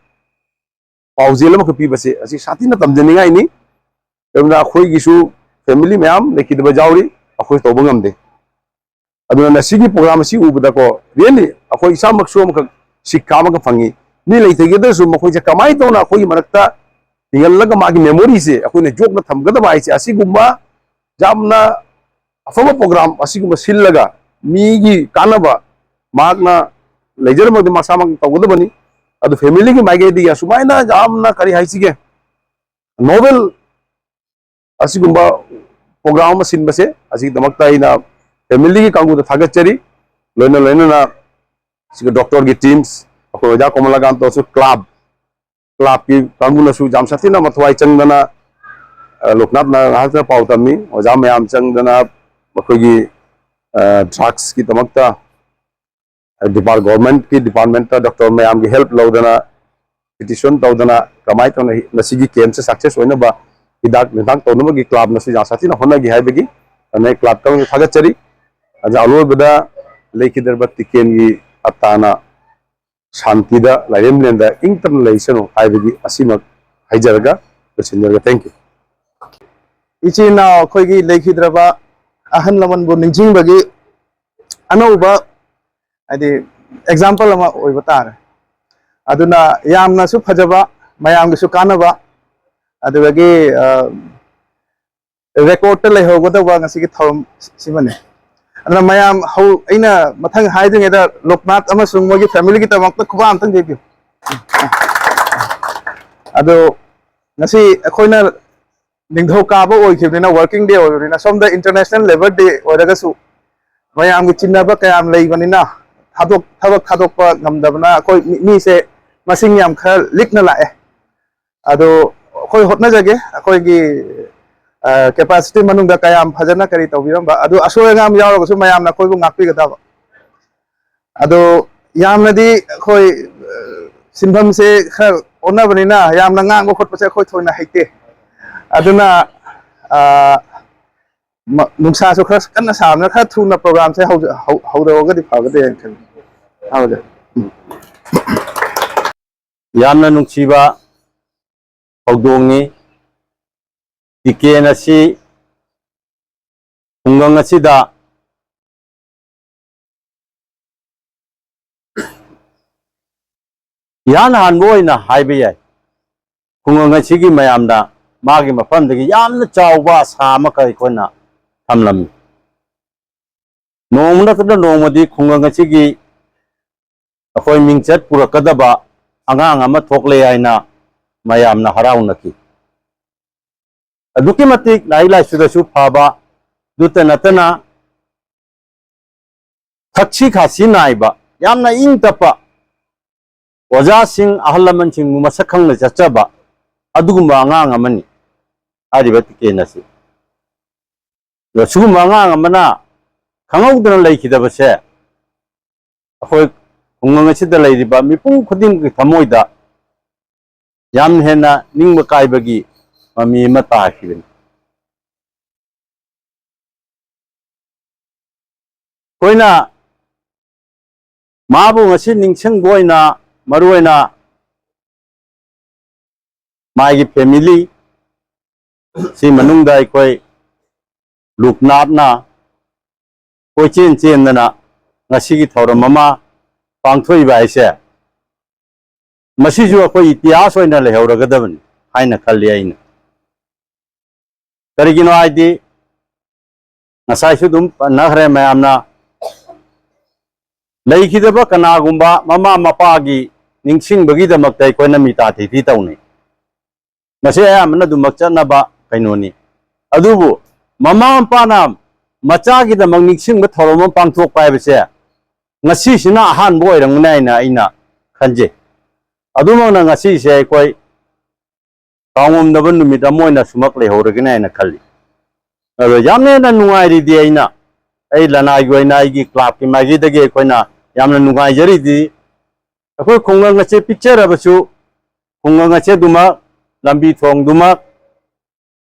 ꯄꯥꯎꯖꯦꯜ ꯑꯃꯈꯛ ꯄꯤꯕꯁꯦ ꯑꯁꯤ ꯁꯥꯊꯤꯅ ꯇꯝꯖꯅꯤꯡꯉꯥꯏꯅꯤ꯫ ꯀꯔꯤꯒꯨꯝꯕ ꯑꯩꯈꯣꯏꯒꯤꯁꯨ ꯐꯦꯃꯤꯂꯤ ꯃꯌꯥꯝ ꯂꯩꯈꯤꯗꯕ ꯌꯥꯎꯔꯤ, ꯑꯩꯈꯣꯏ ꯇꯧꯕ ꯉꯝꯗꯦ꯫ ꯑꯗꯨꯅ ꯉꯁꯤꯒꯤ ꯄ꯭ꯔꯣꯒ꯭ꯔꯥꯝ ꯑꯁꯤ ꯎꯕꯗꯀꯣ, ꯔꯤꯌꯦꯜꯂꯤ ꯑꯩꯈꯣꯏ ꯏꯁꯥꯃꯛꯁꯨ ꯑꯃꯈꯛ ꯁꯤꯛꯈꯥ ꯑꯃꯈꯛ ꯐꯪꯉꯤ꯫ ꯃꯤ ꯂꯩꯇꯒꯦꯗꯁꯨ ꯃꯈꯣꯏꯁꯦ ꯀꯃꯥꯏꯅ ꯇꯧꯅ ꯑꯩꯈꯣꯏꯒꯤ ꯃꯔꯛꯇ ꯍꯤꯡꯍꯜꯂꯒ ꯃꯥꯒꯤ ꯃꯦꯃꯣꯔꯤꯁꯦ ꯑꯩꯈꯣꯏꯅ ꯌꯣꯛꯅ ꯊꯝꯒꯗꯕ ꯍꯥꯏꯁꯦ, ꯑꯁꯤꯒꯨꯝꯕ ꯌꯥꯝꯅ ꯑꯐꯕ ꯄ꯭ꯔꯣꯒ꯭ꯔꯥꯝ ꯑꯁꯤꯒꯨꯝꯕ ꯁꯤꯜꯂꯒ ꯃꯤꯒꯤ ꯀꯥꯟꯅꯕ ꯃꯍꯥꯛꯅ ꯂꯩꯖꯔꯝꯃꯒꯗꯤ ꯃꯁꯥꯃꯛꯅ ꯇꯧꯒꯗꯕꯅꯤ꯫ ꯑꯗꯨ ꯐꯦꯃꯤꯂꯤꯒꯤ ꯃꯥꯏꯀꯩꯗꯒꯤ ꯑꯁꯨꯃꯥꯏꯅ ꯌꯥꯝꯅ, ꯀꯔꯤ ꯍꯥꯏꯁꯤꯒꯦ, ꯅꯣꯕꯦꯜ ꯑꯁꯤꯒꯨꯝꯕ ꯄ꯭ꯔꯣꯒ꯭ꯔꯥꯝ ꯑꯃ ꯁꯤꯟꯕꯁꯦ, ꯑꯁꯤꯒꯤꯗꯃꯛꯇ ꯑꯩꯅ ꯐꯦꯃꯤꯂꯤꯒꯤ ꯀꯥꯡꯕꯨꯗ ꯊꯥꯒꯠꯆꯔꯤ꯫ ꯂꯣꯏꯅ ꯂꯣꯏꯅꯅ ꯁꯤꯒ ꯗꯣꯛꯇꯔꯒꯤ ꯇꯤꯝꯁ, ꯑꯩꯈꯣꯏ ꯑꯣꯖꯥ ꯀꯣꯃꯂꯥꯀꯥꯟꯇꯁꯨ ꯀ꯭ꯂꯕ, ꯀ꯭ꯂꯕꯀꯤ ꯀꯥꯡꯕꯨꯅꯁꯨ ꯌꯥꯝ ꯁꯥꯊꯤꯅ ꯃꯊ꯭ꯋꯥꯏ ꯆꯪꯗꯅ, ꯑ, ꯂꯣꯛꯅꯥꯊꯅ ꯉꯥꯏꯍꯥꯛꯇ ꯄꯥꯎ ꯇꯝꯃꯤ, ꯑꯣꯖꯥ ꯃꯌꯥꯝ ꯆꯪꯗꯅ ꯃꯈꯣꯏꯒꯤ, ꯑ, ꯗ꯭ꯔꯒꯁꯀꯤꯗꯃꯛꯇ ꯗꯤꯄꯥꯔ-, ꯒꯣꯔꯃꯦꯟꯠꯀꯤ ꯗꯤꯄꯥꯔꯠꯃꯦꯟꯠꯇ ꯗꯣꯛꯇꯔ ꯃꯌꯥꯝꯒꯤ ꯍꯦꯜꯞ ꯂꯧꯗꯅ, ꯄꯤꯇꯤꯁꯟ ꯇꯧꯗꯅ, ꯀꯃꯥꯏꯅ ꯇꯧꯅ ꯃꯁꯤꯒꯤ ꯀꯦꯝꯞꯁꯦ ꯁꯛꯁꯦꯁ ꯑꯣꯏꯅꯕ ꯍꯤꯗꯥꯛ ꯂꯥꯡꯊꯛ ꯇꯧꯅꯕꯒꯤ ꯀ꯭ꯂꯕꯅꯁꯨ ꯌꯥꯝ ꯁꯥꯊꯤꯅ ꯍꯣꯠꯅꯈꯤ ꯍꯥꯏꯕꯒꯤ ꯑꯩꯅ ꯀ꯭ꯂꯕꯇ ꯊꯥꯒꯠꯆꯔꯤ꯫ ꯑꯗ ꯑꯔꯣꯏꯕꯗ ꯂꯩꯈꯤꯗ꯭ꯔꯕ ꯇꯤꯀꯦꯟꯒꯤ ꯑꯇꯥꯅ ꯁꯥꯟꯇꯤꯗ, ꯂꯥꯏꯔꯦꯝꯂꯦꯟꯗ ꯏꯪ ꯇꯞꯅ ꯂꯩꯁꯅꯨ ꯍꯥꯏꯕꯒꯤ ꯑꯁꯤꯃꯛ ꯍꯥꯏꯖꯔꯒ ꯂꯣꯏꯁꯤꯟꯖꯔꯒꯦ꯫ Thank you꯫ ꯏꯆꯤꯟ ꯏꯅꯥꯎ ꯑꯩꯈꯣꯏꯒꯤ ꯂꯩꯈꯤꯗ꯭ꯔꯕ ꯑꯍꯜ ꯂꯃꯟꯕꯨ ꯅꯤꯡꯁꯤꯡꯕꯒꯤ ꯑꯅꯧꯕ, ꯍꯥꯏꯗꯤ, ꯑꯦꯛꯖꯥꯝꯄꯜ ꯑꯃ ꯑꯣꯏꯕ ꯇꯥꯔꯦ꯫ ꯑꯗꯨꯅ ꯌꯥꯝꯅꯁꯨ ꯐꯖꯕ, ꯃꯌꯥꯝꯒꯤꯁꯨ ꯀꯥꯟꯅꯕ, ꯑꯗꯨꯗꯒꯤ, ꯑ, ꯔꯦꯀꯣꯔꯠꯇ ꯂꯩꯍꯧꯒꯗꯧꯕ ꯉꯁꯤꯒꯤ ꯊꯧꯔꯝ ꯁꯤꯃꯅꯤ꯫ ꯑꯗꯨꯅ ꯃꯌꯥꯝ ꯍꯧ-, ꯑꯩꯅ ꯃꯊꯪ ꯍꯥꯏꯗ꯭ꯔꯤꯉꯩꯗ ꯂꯣꯛꯅꯥꯊ ꯑꯃꯁꯨꯡ ꯃꯣꯏꯒꯤ ꯐꯦꯃꯤꯂꯤꯒꯤꯗꯃꯛꯇ ꯈꯨꯕꯥꯛ ꯑꯝꯇꯪ ꯌꯩꯕꯤꯌꯨ꯫ ꯑꯗꯣ ꯉꯁꯤ ꯑꯩꯈꯣꯏꯅ ꯅꯤꯡꯊꯧꯀꯥꯕ ꯑꯣꯏꯈꯤꯕꯅꯤꯅ, ꯋꯥꯔꯀꯤꯡ ꯗꯦ ꯑꯣꯏꯕꯅꯤꯅ, ꯁꯣꯝꯗ ꯏꯟꯇꯔꯅꯦꯁꯅꯦꯜ ꯂꯦꯕꯔ ꯗꯦ ꯑꯣꯏꯔꯒꯁꯨ ꯃꯌꯥꯝꯒꯤ ꯆꯤꯟꯅꯕ ꯀꯌꯥꯝ ꯂꯩꯕꯅꯤꯅ ꯊꯥꯗꯣꯛ-, ꯊꯕꯛ ꯊꯥꯗꯣꯛꯄ ꯉꯝꯗꯕꯅ ꯑꯩꯈꯣꯏ ꯃꯤ-, ꯃꯤꯁꯦ ꯃꯁꯤꯡ ꯌꯥꯝ ꯈꯔ ꯂꯤꯛꯅ ꯂꯥꯛꯑꯦ꯫ ꯑꯗꯣ ꯑꯩꯈꯣꯏ ꯍꯣꯠꯅꯖꯒꯦ, ꯑꯩꯈꯣꯏꯒꯤ, ꯀꯦꯄꯥꯁꯤꯇꯤ ꯃꯅꯨꯡꯗ ꯀꯌꯥꯝ ꯐꯖꯅ ꯀꯔꯤ ꯇꯧꯕꯤꯔꯝꯕ, ꯑꯗꯨ ꯑꯁꯣꯏ ꯑꯉꯥꯝ ꯌꯥꯎꯔꯒꯁꯨ ꯃꯌꯥꯝꯅ ꯑꯩꯈꯣꯏꯕꯨ ꯉꯥꯛꯄꯤꯒꯗꯕ꯫ ꯑꯗꯣ ꯌꯥꯝꯅꯗꯤ ꯑꯩꯈꯣꯏ, ꯑ, ꯁꯤꯟꯐꯝꯁꯦ ꯈꯔ ꯑꯣꯟꯅꯕꯅꯤꯅ ꯌꯥꯝꯅ ꯉꯥꯡꯕ ꯈꯣꯠꯄꯁꯦ ꯑꯩꯈꯣꯏ ꯊꯣꯏꯅ ꯍꯩꯇꯦ꯫ ꯑꯗꯨꯅ, ꯑ, ꯃ-, ꯅꯨꯡꯁꯥꯁꯨ ꯈꯔ ꯀꯟꯅ ꯁꯥꯕꯅꯤꯅ ꯈꯔ ꯊꯨꯅ ꯄ꯭ꯔꯣꯒ꯭ꯔꯥꯝꯁꯦ ꯍꯧꯖ-, ꯍꯧ-, ꯍꯧꯗꯣꯛꯑꯒꯗꯤ ꯐꯒꯗ꯭ꯔꯥ ꯍꯥꯏꯅ ꯈꯜꯂꯤ꯫ ꯍꯧꯖ-, ꯎꯝ꯫ ꯌꯥꯝꯅ ꯅꯨꯡꯁꯤꯕ ꯊꯧꯗꯣꯛꯅꯤ꯫ ꯇꯤꯀꯦꯟ ꯑꯁꯤ ꯈꯨꯡꯒꯪ ꯑꯁꯤꯗ ꯏꯍꯥꯟ ꯍꯥꯟꯕ ꯑꯣꯏꯅ ꯍꯥꯏꯕ ꯌꯥꯏ, ꯈꯨꯡꯒꯪ ꯑꯁꯤꯒꯤ ꯃꯌꯥꯝꯗ ꯃꯥꯒꯤ ꯃꯐꯝꯗꯒꯤ ꯌꯥꯝꯅ ꯆꯥꯎꯕ ꯑꯁꯥ ꯑꯃꯈꯛ ꯑꯩꯈꯣꯏꯅ ꯊꯝꯂꯝꯃꯤ꯫ ꯅꯣꯡꯃ ꯅꯠꯇ꯭ꯔꯒ ꯅꯣꯡꯃꯗꯤ ꯈꯨꯡꯒꯪ ꯑꯁꯤꯒꯤ ꯑꯩꯈꯣꯏ ꯃꯤꯡꯆꯠ ꯄꯨꯔꯛꯀꯗꯕ ꯑꯉꯥꯡ ꯑꯃ ꯊꯣꯛꯂꯦ ꯍꯥꯏꯅ ꯃꯌꯥꯝꯅ ꯍꯔꯥꯎꯅꯈꯤ꯫ ꯑꯗꯨꯛꯀꯤ ꯃꯇꯤꯛ ꯂꯥꯏꯔꯤꯛ ꯂꯥꯏꯁꯨꯗꯁꯨ ꯐꯕ, ꯑꯗꯨꯇ ꯅꯠꯇꯅ ꯊꯛꯁꯤ ꯈꯥꯁꯤ ꯅꯥꯏꯕ, ꯌꯥꯝꯅ ꯏꯪ ꯇꯞꯄ, ꯑꯣꯖꯥꯁꯤꯡ, ꯑꯍꯜ ꯂꯃꯟꯁꯤꯡꯕꯨ ꯃꯁꯛ ꯈꯪꯅ ꯆꯠꯆꯕ ꯑꯗꯨꯒꯨꯝꯕ ꯑꯉꯥꯡ ꯑꯃꯅꯤ ꯍꯥꯏꯔꯤꯕ ꯇꯤꯀꯦꯟ ꯑꯁꯤ꯫ ꯑꯗꯣ ꯁꯤꯒꯨꯝꯕ ꯑꯉꯥꯡ ꯑꯃꯅ ꯈꯪꯍꯧꯗꯅ ꯂꯩꯈꯤꯗꯕꯁꯦ ꯑꯩꯈꯣꯏ ꯈꯨꯡꯒꯪ ꯑꯁꯤꯗ ꯂꯩꯔꯤꯕ ꯃꯤꯄꯨꯝ ꯈꯨꯗꯤꯡꯃꯛꯀꯤ ꯊꯃꯣꯏꯗ ꯌꯥꯝ ꯍꯦꯟꯅ ꯅꯤꯡꯕ ꯀꯥꯏꯕꯒꯤ ꯃꯃꯤ ꯑꯃ ꯇꯥꯈꯤꯕꯅꯤ꯫ ꯑꯩꯈꯣꯏꯅ ꯃꯥꯕꯨ ꯉꯁꯤ ꯅꯤꯡꯁꯤꯡꯕ ꯑꯣꯏꯅ, ꯃꯔꯨꯑꯣꯏꯅ ꯃꯥꯒꯤ ꯐꯦꯃꯤꯂꯤ, ꯁꯤ ꯃꯅꯨꯡꯗ ꯑꯩꯈꯣꯏ ꯂꯨꯛꯅꯥꯊꯅ ꯀꯣꯏꯆꯦꯟ ꯆꯦꯟꯗꯅ ꯉꯁꯤꯒꯤ ꯊꯧꯔꯝ ꯑꯃ ꯄꯥꯡꯊꯣꯛꯏꯕ ꯍꯥꯏꯁꯦ, ꯃꯁꯤꯁꯨ ꯑꯩꯈꯣꯏ ꯏꯇꯤꯍꯥꯁ ꯑꯣꯏꯅ ꯂꯩꯍꯧꯔꯒꯗꯕꯅꯤ ꯍꯥꯏꯅ ꯈꯜꯂꯤ ꯑꯩꯅ꯫ ꯀꯔꯤꯒꯤꯅꯣ ꯍꯥꯏꯗꯤ, ꯉꯁꯥꯏꯁꯨ ꯑꯗꯨꯝ ꯄꯟꯅꯈ꯭ꯔꯦ ꯃꯌꯥꯝꯅ, ꯂꯩꯈꯤꯗꯕ ꯀꯅꯥꯒꯨꯝꯕ ꯃꯃꯥ ꯃꯄꯥꯒꯤ ꯅꯤꯡꯁꯤꯡꯕꯒꯤꯗꯃꯛꯇ ꯑꯩꯈꯣꯏꯅ ꯃꯤꯇꯥ ꯊꯤꯊꯤ ꯇꯧꯅꯩ꯫ ꯃꯁꯤ ꯑꯌꯥꯝꯕꯅ ꯑꯗꯨꯃꯛ ꯆꯠꯅꯕ ꯀꯩꯅꯣꯅꯤ꯫ ꯑꯗꯨꯕꯨ ꯃꯃꯥ ꯃꯄꯥꯅ ꯃꯆꯥꯒꯤꯗꯃꯛ ꯅꯤꯡꯁꯤꯡꯕ ꯊꯧꯔꯝ ꯑꯃ ꯄꯥꯡꯊꯣꯛꯄ ꯍꯥꯏꯕꯁꯦ ꯉꯁꯤꯁꯤꯅ ꯑꯍꯥꯟꯕ ꯑꯣꯏꯔꯝꯒꯅꯤ ꯍꯥꯏꯅ ꯑꯩꯅ ꯈꯟꯖꯩ꯫ ꯑꯗꯨꯃꯛꯅ ꯉꯁꯤꯁꯦ ꯑꯩꯈꯣꯏ ꯀꯥꯎꯉꯝꯗꯕ ꯅꯨꯃꯤꯠ ꯑꯃ ꯑꯣꯏꯅ ꯁꯨꯃꯛ ꯂꯩꯍꯧꯔꯒꯅꯤ ꯍꯥꯏꯅ ꯈꯜꯂꯤ꯫ ꯑꯗꯣ ꯌꯥꯝꯅ ꯍꯦꯟꯅ ꯅꯨꯡꯉꯥꯏꯔꯤꯗꯤ ꯑꯩꯅ, ꯑꯩ ꯂꯅꯥꯏꯒꯤ ꯑꯣꯏꯅ ꯑꯩꯒꯤ ꯀ꯭ꯂꯕꯀꯤ ꯃꯥꯏꯀꯩꯗꯒꯤ ꯑꯩꯈꯣꯏꯅ ꯌꯥꯝꯅ ꯅꯨꯡꯉꯥꯏꯖꯔꯤꯗꯤ, ꯑꯩꯈꯣꯏ ꯈꯨꯡꯒꯪ ꯑꯁꯦ ꯄꯤꯛꯆꯔꯕꯁꯨ, ꯈꯨꯡꯒꯪ ꯑꯁꯦ ꯑꯗꯨꯃꯛ, ꯂꯝꯕꯤ ꯊꯣꯡꯗꯨꯃꯛ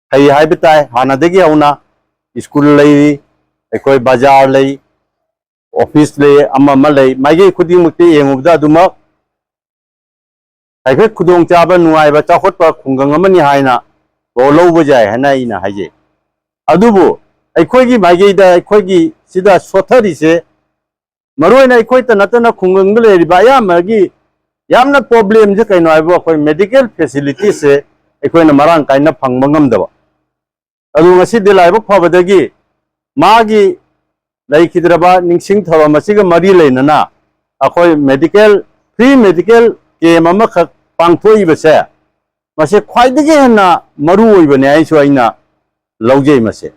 ꯐꯩ ꯍꯥꯏꯕ ꯇꯥꯏ꯫ ꯍꯥꯟꯅꯗꯒꯤ ꯍꯧꯅ ꯁ꯭ꯀꯨꯜ ꯂꯩꯔꯤ, ꯑꯩꯈꯣꯏ ꯕꯖꯥꯔ ꯂꯩ, ꯑꯣꯐꯤꯁ ꯂꯩ, ꯑꯃ ꯑꯃ ꯂꯩ, ꯃꯥꯏꯀꯩ ꯈꯨꯗꯤꯡꯃꯛꯇ ꯌꯦꯡꯉꯨꯕꯗ ꯑꯗꯨꯃꯛ ꯑꯩꯈꯣꯏ ꯈꯨꯗꯣꯡꯆꯥꯕ, ꯅꯨꯡꯉꯥꯏꯕ, ꯆꯥꯎꯈꯠꯄ ꯈꯨꯡꯒꯪ ꯑꯃꯅꯤ ꯍꯥꯏꯅ ꯂꯧꯕ ꯌꯥꯏ ꯍꯥꯏꯅ ꯑꯩꯅ ꯍꯥꯏꯖꯩ꯫ ꯑꯗꯨꯕꯨ ꯑꯩꯈꯣꯏꯒꯤ ꯃꯥꯏꯀꯩꯗ, ꯑꯩꯈꯣꯏꯒꯤ ꯁꯤꯗ ꯁꯣꯠꯊꯔꯤꯁꯦ, ꯃꯔꯨꯑꯣꯏꯅ ꯑꯩꯈꯣꯏꯇ ꯅꯠꯇꯅ ꯈꯨꯡꯒꯪꯗ ꯂꯩꯔꯤꯕ ꯑꯌꯥꯝꯕꯒꯤ ꯌꯥꯝꯅ ꯄ꯭ꯔꯣꯕ꯭ꯂꯦꯝꯁꯦ ꯀꯩꯅꯣ ꯍꯥꯏꯕꯨ, ꯑꯩꯈꯣꯏ ꯃꯦꯗꯤꯀꯦꯜ ꯐꯦꯁꯤꯂꯤꯇꯤꯁꯦ ꯑꯩꯈꯣꯏꯅ ꯃꯔꯥꯡ ꯀꯥꯏꯅ ꯐꯪꯕ ꯉꯝꯗꯕ꯫ ꯑꯗꯨ ꯉꯁꯤꯗꯤ ꯂꯥꯏꯕꯛ ꯐꯕꯗꯒꯤ ꯃꯥꯒꯤ ꯂꯩꯈꯤꯗ꯭ꯔꯕ ꯅꯤꯡꯁꯤꯡ ꯊꯧꯔꯝ ꯑꯁꯤꯒ ꯃꯔꯤ ꯂꯩꯅꯅ ꯑꯩꯈꯣꯏ ꯃꯦꯗꯤꯀꯦꯜ, ꯐ꯭ꯔꯤ ꯃꯦꯗꯤꯀꯦꯜ ꯀꯦꯝ ꯑꯃꯈꯛ ꯄꯥꯡꯊꯣꯛꯏꯕꯁꯦ, ꯃꯁꯤ ꯈ꯭ꯋꯥꯏꯗꯒꯤ ꯍꯦꯟꯅ ꯃꯔꯨ ꯑꯣꯏꯕꯅꯤ ꯍꯥꯏꯅꯁꯨ ꯑꯩꯅ ꯂꯧꯖꯩ꯫ ꯃꯁꯤ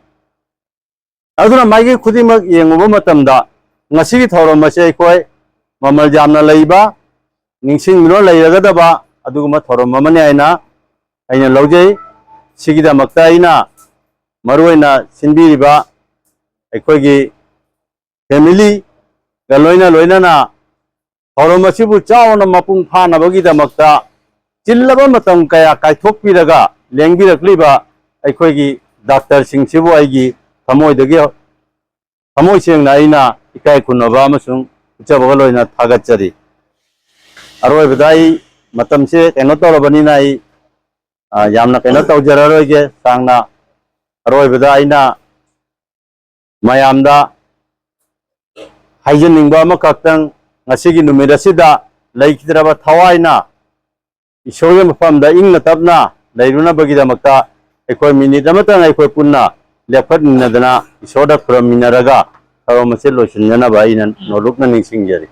ꯑꯗꯨꯅ ꯃꯥꯏꯀꯩ ꯈꯨꯗꯤꯡꯃꯛ ꯌꯦꯡꯉꯨꯕ ꯃꯇꯝꯗ ꯉꯁꯤꯒꯤ ꯊꯧꯔꯝ ꯑꯁꯤ ꯑꯩꯈꯣꯏ ꯃꯃꯜ ꯌꯥꯝꯅ ꯂꯩꯕ, ꯅꯤꯡꯁꯤꯡꯗꯨꯅ ꯂꯩꯔꯒꯗꯕ ꯑꯗꯨꯒꯨꯝꯕ ꯊꯧꯔꯝ ꯑꯃꯅꯤ ꯍꯥꯏꯅ ꯑꯩꯅ ꯂꯧꯖꯩ꯫ ꯁꯤꯒꯤꯗꯃꯛꯇ ꯑꯩꯅ ꯃꯔꯨꯑꯣꯏꯅ ꯁꯤꯟꯕꯤꯔꯤꯕ ꯑꯩꯈꯣꯏꯒꯤ ꯐꯦꯃꯤꯂꯤꯒ ꯂꯣꯏꯅ ꯂꯣꯏꯅꯅ ꯊꯧꯔꯝ ꯑꯁꯤꯕꯨ ꯆꯥꯎꯅ ꯃꯄꯨꯡ ꯐꯥꯅꯕꯒꯤꯗꯃꯛꯇ ꯆꯤꯜꯂꯕ ꯃꯇꯝ ꯀꯌꯥ ꯀꯥꯏꯊꯣꯛꯄꯤꯔꯒ ꯂꯦꯡꯕꯤꯔꯛꯂꯤꯕ ꯑꯩꯈꯣꯏꯒꯤ ꯗꯥꯛꯇꯔꯁꯤꯡꯁꯤꯕꯨ ꯑꯩꯒꯤ ꯊꯃꯣꯏꯗꯒꯤ, ꯊꯃꯣꯏ ꯁꯦꯡꯅ ꯑꯩꯅ ꯏꯀꯥꯏ ꯈꯨꯝꯅꯕ ꯑꯃꯁꯨꯡ ꯎꯠꯆꯕꯒ ꯂꯣꯏꯅ ꯊꯥꯒꯠꯆꯔꯤ꯫ ꯑꯔꯣꯏꯕꯗ ꯑꯩ ꯃꯇꯝꯁꯦ ꯀꯩꯅꯣ ꯇꯧꯔꯕꯅꯤꯅ ꯑꯩ, ꯑ, ꯌꯥꯝꯅ ꯀꯩꯅꯣ ꯇꯧꯖꯔꯔꯣꯏꯒꯦ꯫ ꯁꯥꯡꯅ ꯑꯔꯣꯏꯕꯗ ꯑꯩꯅ ꯃꯌꯥꯝꯗ ꯍꯥꯏꯖꯅꯤꯡꯕ ꯑꯃꯈꯛꯇꯪ, ꯉꯁꯤꯒꯤ ꯅꯨꯃꯤꯠ ꯑꯁꯤꯗ ꯂꯩꯈꯤꯗ꯭ꯔꯕ ꯊꯋꯥꯏꯅ ꯏꯁꯣꯔꯒꯤ ꯃꯐꯝꯗ ꯏꯪꯅ ꯇꯞꯅ ꯂꯩꯔꯨꯅꯕꯒꯤꯗꯃꯛꯇ ꯑꯩꯈꯣꯏ ꯃꯤꯅꯤꯠ ꯑꯃꯇꯪ ꯑꯩꯈꯣꯏ ꯄꯨꯟꯅ ꯂꯦꯞꯈꯠꯃꯤꯟꯅꯗꯅ ꯏꯁꯣꯔꯗ ꯈꯨꯔꯨꯝꯃꯤꯟꯅꯔꯒ ꯊꯧꯔꯝ ꯑꯁꯤ ꯂꯣꯏꯁꯤꯟꯖꯅꯕ ꯑꯩꯅ ꯅꯣꯂꯨꯛꯅ ꯅꯤꯡꯁꯤꯡꯖꯔꯤ꯫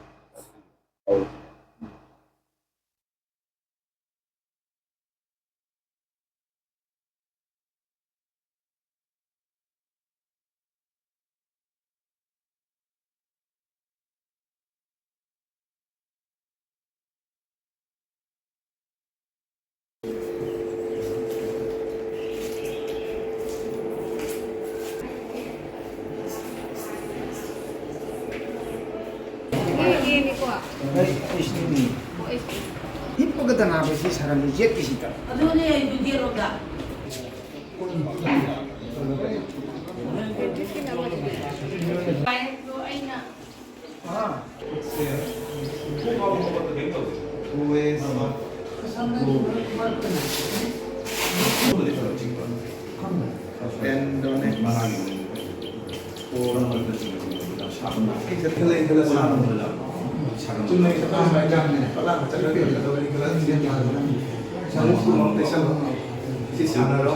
ꯑꯩ, ꯑꯩꯁꯨꯅꯤ꯫ ꯍꯤꯞꯄꯒ ꯇꯅꯥꯕꯁꯤ ꯁꯥꯔꯝꯃꯤ ꯌꯦꯠꯀꯤꯁꯤꯗ꯫ ꯑꯗꯨꯅꯦ ꯑꯩꯁꯨ ꯌꯦꯠꯂꯣꯝꯗ꯫ ꯑꯩꯅ ꯁꯤ ꯁꯥꯟꯅꯔꯣ꯫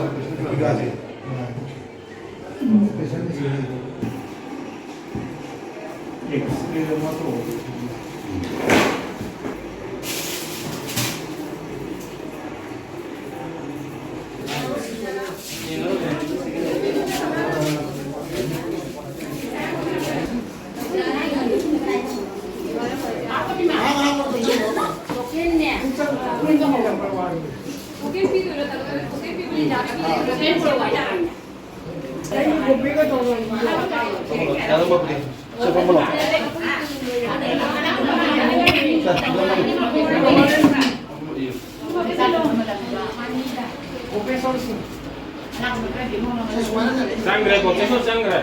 ꯆꯪꯈ꯭ꯔꯦ, ꯄ꯭ꯔꯣꯐꯦꯁꯔ ꯆꯪꯈ꯭ꯔꯦ꯫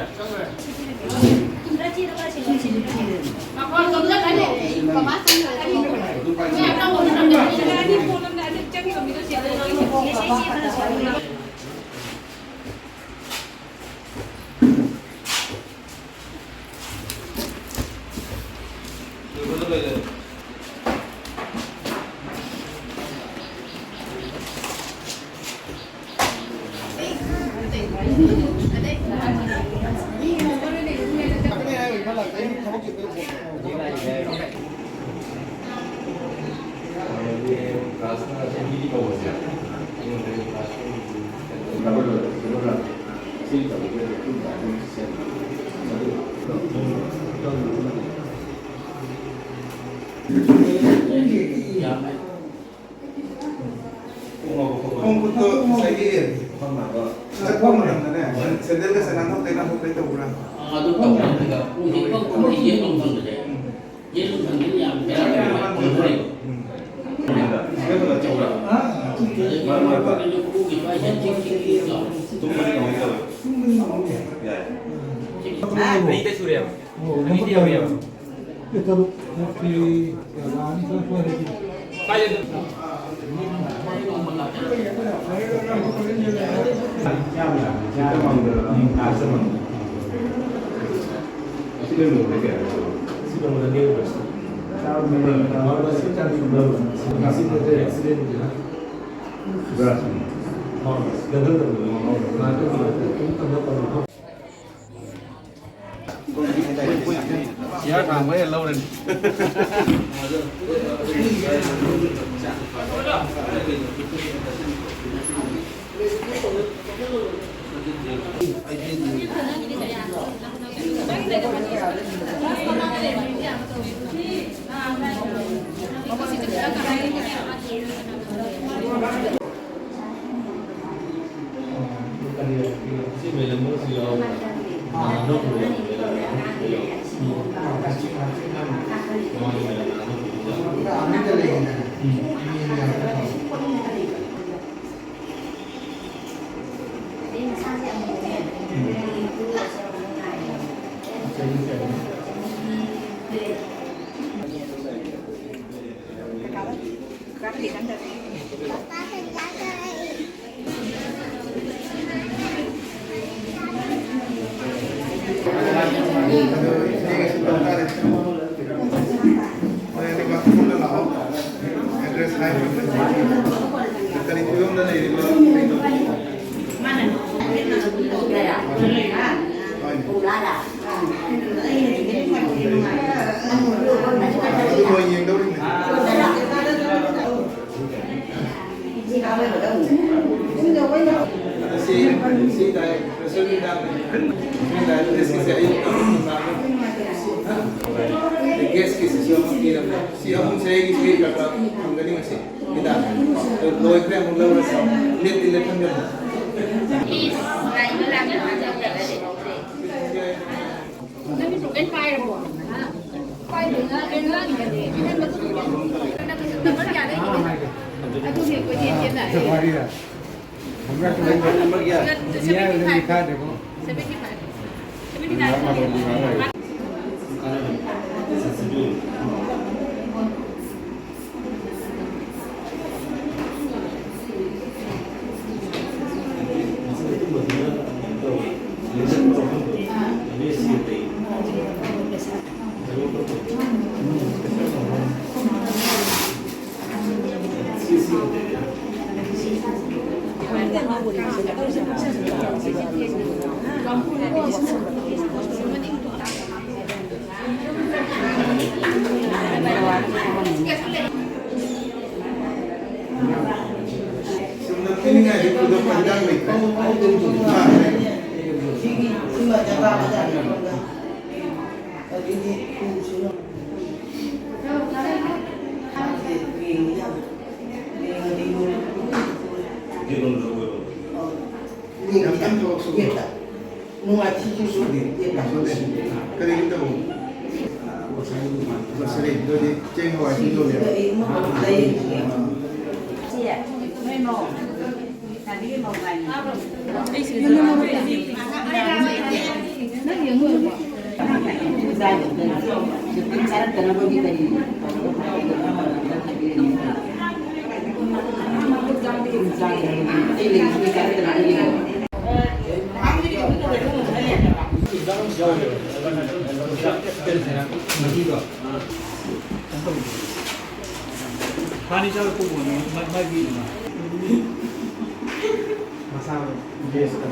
ꯈꯣꯡ ꯈꯨꯠꯇꯣ ꯉꯁꯥꯏꯒꯤ ꯆꯠꯄ ꯃꯇꯝꯗꯅꯦ, ꯁꯦꯟꯗꯜꯒꯁꯦ ꯅꯥꯟꯊꯣꯛꯇꯦ, ꯅꯥꯟꯊꯣꯛꯇꯦ ꯇꯧꯕ꯭ꯔꯥ? ꯑꯗꯨ ꯇꯧꯕꯅꯦ꯫ ꯑꯗꯨꯒ ꯈꯣꯡ ꯈꯨꯠ ꯌꯦꯠꯂꯣꯝ ꯊꯝꯕꯁꯦ, ꯌꯦꯠꯂꯣꯝ ꯊꯝꯕꯁꯦ ꯌꯥꯝ ꯕꯦꯔꯥ ꯃꯔꯛ ꯃꯔꯛꯇ ꯇꯨꯝꯕꯗꯤ ꯀꯃꯥꯏꯅ ꯇꯧꯋꯤ? ꯌꯥꯏ꯫ ꯃꯔꯤꯗ ꯁꯨꯔꯦꯕ꯫ ꯃꯔꯤꯗ ꯌꯧꯔꯦꯕ꯫ ꯀꯥꯏꯗ? ꯁꯤꯌꯥ ꯊꯥꯡꯕ ꯍꯦꯛ ꯂꯧꯔꯅꯤ꯫ ꯑꯦꯗ꯭ꯔꯦꯁ ꯍꯥꯏꯕ ꯀꯔꯤ ꯐꯤꯕꯝꯗ ꯂꯩꯔꯤꯕ? ꯍꯣꯏꯅꯦ꯫ ꯑꯗꯨ ꯃꯣꯏ ꯌꯦꯡꯗꯧꯔꯤꯅꯦ꯫ ꯑꯗ ꯁꯤ, ꯁꯤ ꯗꯥꯏ-, ꯄ꯭ꯔꯦꯁꯔꯒꯤ ꯍꯤꯗꯥꯛ ꯂꯩ꯫ ꯁꯤ ꯗꯥꯏꯕꯦꯇꯤꯁꯀꯤꯁꯦ ꯑꯌꯨꯛ ꯉꯟꯇꯥ꯫ ꯒꯦꯁꯀꯤꯁꯤꯁꯨ ꯑꯃ ꯄꯤꯔꯝꯃꯦ꯫ ꯁꯤ ꯑꯍꯨꯝꯁꯦ ꯑꯩꯒꯤ ꯁ꯭ꯄꯦꯛ ꯈꯔ ꯈꯔ ꯐꯪꯒꯅꯤ ꯉꯁꯤ꯫ ꯍꯤꯗꯥꯛ꯫ ꯑꯗꯨ ꯂꯣꯏꯈ꯭ꯔꯦ ꯑꯃꯨꯛ ꯂꯧꯔꯁꯤ꯫ ꯂꯦꯞꯇꯤ ꯂꯦꯞꯍꯟꯒꯅꯨ꯫ ꯅꯪꯒꯤ ꯄ꯭ꯔꯣꯕ꯭ꯂꯦꯝ ꯄꯥꯏꯔꯕꯣ? ꯄꯥꯏꯗꯦꯅ ꯑꯩ ꯉꯥꯡꯉꯤꯕꯅꯦ꯫ ꯅꯝꯕꯔ ꯀꯌꯥꯗ ꯏꯒꯦ? ꯑꯗꯨꯅꯦ ꯑꯩꯈꯣꯏꯗꯤ ꯍꯦꯟꯅ ꯋꯥꯔꯤꯔ? ꯅꯝꯕꯔ ꯀꯌꯥ? ꯅꯝꯕꯔ ꯀꯌꯥ? ꯃꯤꯌꯥꯏ ꯑꯣꯏꯅ ꯃꯤ ꯊꯥꯗꯦꯀꯣ꯫ Seventy five. Seventy five. ꯆꯨꯝꯅ ꯄꯤꯅꯤꯡꯉꯥꯏꯗꯤ ꯄꯨꯊꯣꯛꯄ ꯍꯤꯗꯥꯛ ꯂꯩꯇ꯭ꯔꯦ꯫ ꯌꯥꯝ ꯀꯟꯅ ꯊꯕꯛ ꯁꯨꯕ꯭ꯔꯣ? ꯅꯨꯡꯉꯥꯏꯇꯦ꯫ ꯁꯨꯗꯦ꯫ ꯀꯔꯤꯒꯤ ꯇꯧꯕꯅꯣ? ꯉꯁꯥꯏ ꯅꯨꯡꯉꯥꯏꯇꯦ꯫ ꯉꯁꯥꯏ ꯑꯗꯨꯗꯤ ꯆꯦꯡ ꯍꯋꯥꯏ ꯄꯤꯗꯣꯏꯅꯦꯕ꯫ ꯐꯔꯅꯤꯆꯔ ꯀꯨꯝꯕꯅꯤ, ꯃꯥ-, ꯃꯥꯒꯤ ꯃꯁꯥ ꯕꯦꯁꯇ꯫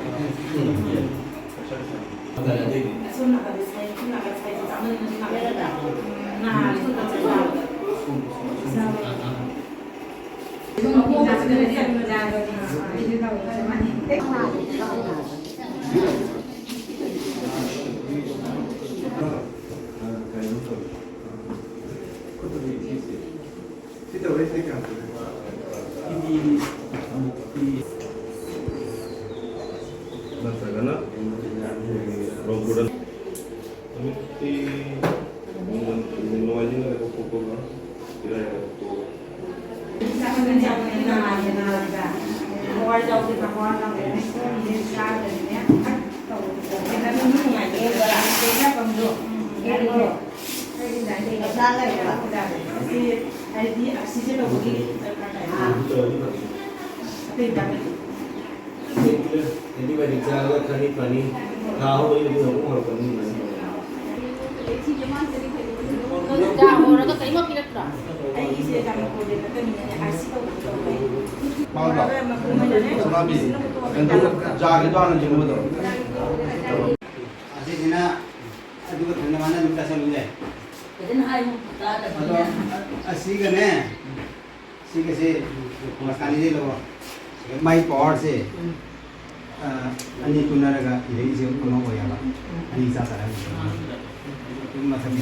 ꯅꯠꯇ꯭ꯔꯒꯅ ꯔꯣꯡꯄꯨꯔꯗ ꯅꯨꯃꯤꯠꯇꯤ ꯅꯣꯡꯃꯥꯏꯖꯤꯡ ꯂꯩꯕ ꯈꯣꯠꯄꯒ ꯏꯔꯥꯏ ꯂꯩꯕ ꯈꯣꯠꯄꯒ ꯍꯥꯏꯗꯤ ꯑꯁꯤꯁꯦ ꯇꯧꯕꯒꯤ ꯗꯔꯀꯥꯔ ꯇꯥꯏ꯫ ꯑꯇꯩ ꯇꯥꯗꯦ꯫ ꯑꯦꯟꯇꯤꯕꯥꯌꯣꯇꯤꯛ ꯆꯥꯔꯒ ꯈꯔꯗꯤ ꯐꯅꯤ꯫ ꯊꯥ ꯑꯍꯨꯝ ꯃꯔꯤ ꯃꯇꯨꯡꯗ ꯑꯃꯨꯛ ꯍꯧꯔꯛꯀꯅꯤ꯫ ꯆꯥ ꯍꯧꯔꯒ ꯀꯔꯤꯃ ꯄꯤꯔꯛꯇ꯭ꯔꯣ? ꯑꯩꯒꯤꯁꯦ ꯌꯥꯝꯅ ꯄ꯭ꯔꯣꯕ꯭ꯂꯦꯝ ꯅꯠꯇꯕꯅꯤꯅꯅꯦ, ꯑꯥꯔ ꯁꯤ ꯇꯧꯕꯗꯣ ꯇꯧꯔꯦ꯫ ꯄꯥꯎꯗꯣ꯫ ꯍꯧꯔꯒ ꯃꯄꯨꯝ ꯑꯣꯏꯅꯅꯦ, ꯁꯣꯅꯥꯕꯤ, ꯃꯤꯁꯤꯅ ꯄꯨꯊꯣꯛꯑꯒ ꯑꯗꯨ ꯆꯥꯒꯤꯗꯣ ꯍꯥꯟꯅ ꯌꯦꯡꯉꯨꯗꯣ꯫ ꯑꯁꯤꯁꯤꯅ ꯑꯗꯨꯒ ꯊꯝꯅꯕꯅ ꯑꯗꯨꯝ ꯆꯥꯁꯤꯜꯂꯨ ꯌꯥꯏ꯫ ꯐꯖꯅ ꯍꯥꯏꯌꯨ, ꯑꯗꯣ ꯇꯥꯗꯕꯅꯤꯅ꯫ ꯑꯁꯤꯒꯅꯦ, ꯁꯤꯒꯁꯦ ꯃꯁꯥꯅꯤꯗꯩ ꯂꯧꯔꯣ꯫ ꯃꯥꯏ ꯄꯋꯥꯔꯁꯦ, ꯎꯝ꯫ ꯑ, ꯑꯅꯤ ꯄꯨꯟꯅꯔꯒ ꯏꯔꯩꯁꯦ ꯑꯃ ꯑꯣꯏꯌꯦꯕ꯫ ꯎꯝ꯫ ꯑꯅꯤ ꯆꯥ ꯆꯥꯔꯒ꯫ ꯑꯥ꯫ ꯑꯗꯨꯝ ꯃꯊꯛ꯫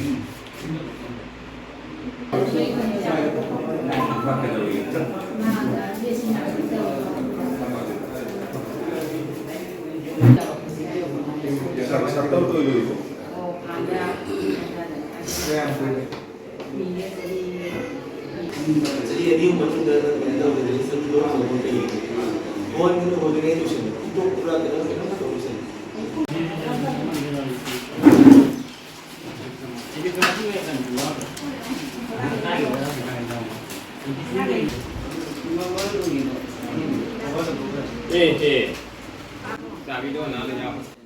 ꯁꯛ-, ꯁꯛꯇꯧ ꯇꯧꯔꯤꯕꯣ? ꯀꯌꯥꯝ ꯀꯨꯏꯔꯦ? ꯆꯍꯤ ꯑꯅꯤ ꯑꯍꯨꯝ ꯃꯇꯨꯡꯗ ꯅꯪ ꯀꯩꯅꯣ ꯇꯧꯔꯗꯤ ꯅꯪ ꯂꯣꯟ ꯍꯥꯟꯅ ꯍꯣꯡꯗꯣꯛꯏ꯫ ꯍꯣꯟꯕꯗ ꯍꯣꯟꯗ꯭ꯔꯤꯉꯩ ꯂꯣꯏꯁꯤꯟꯕ꯫ ꯍꯨꯟꯗꯣꯛꯄ꯭ꯔꯥ ꯀꯩꯅꯣꯝ ꯀꯩꯅꯣꯝ ꯇꯧꯔ ꯂꯣꯏꯁꯤꯟꯕ꯫ ꯑꯦ, ꯑꯦ꯫ ꯆꯥꯕꯤꯗꯣ ꯅꯍꯥꯟ ꯌꯥꯎ꯫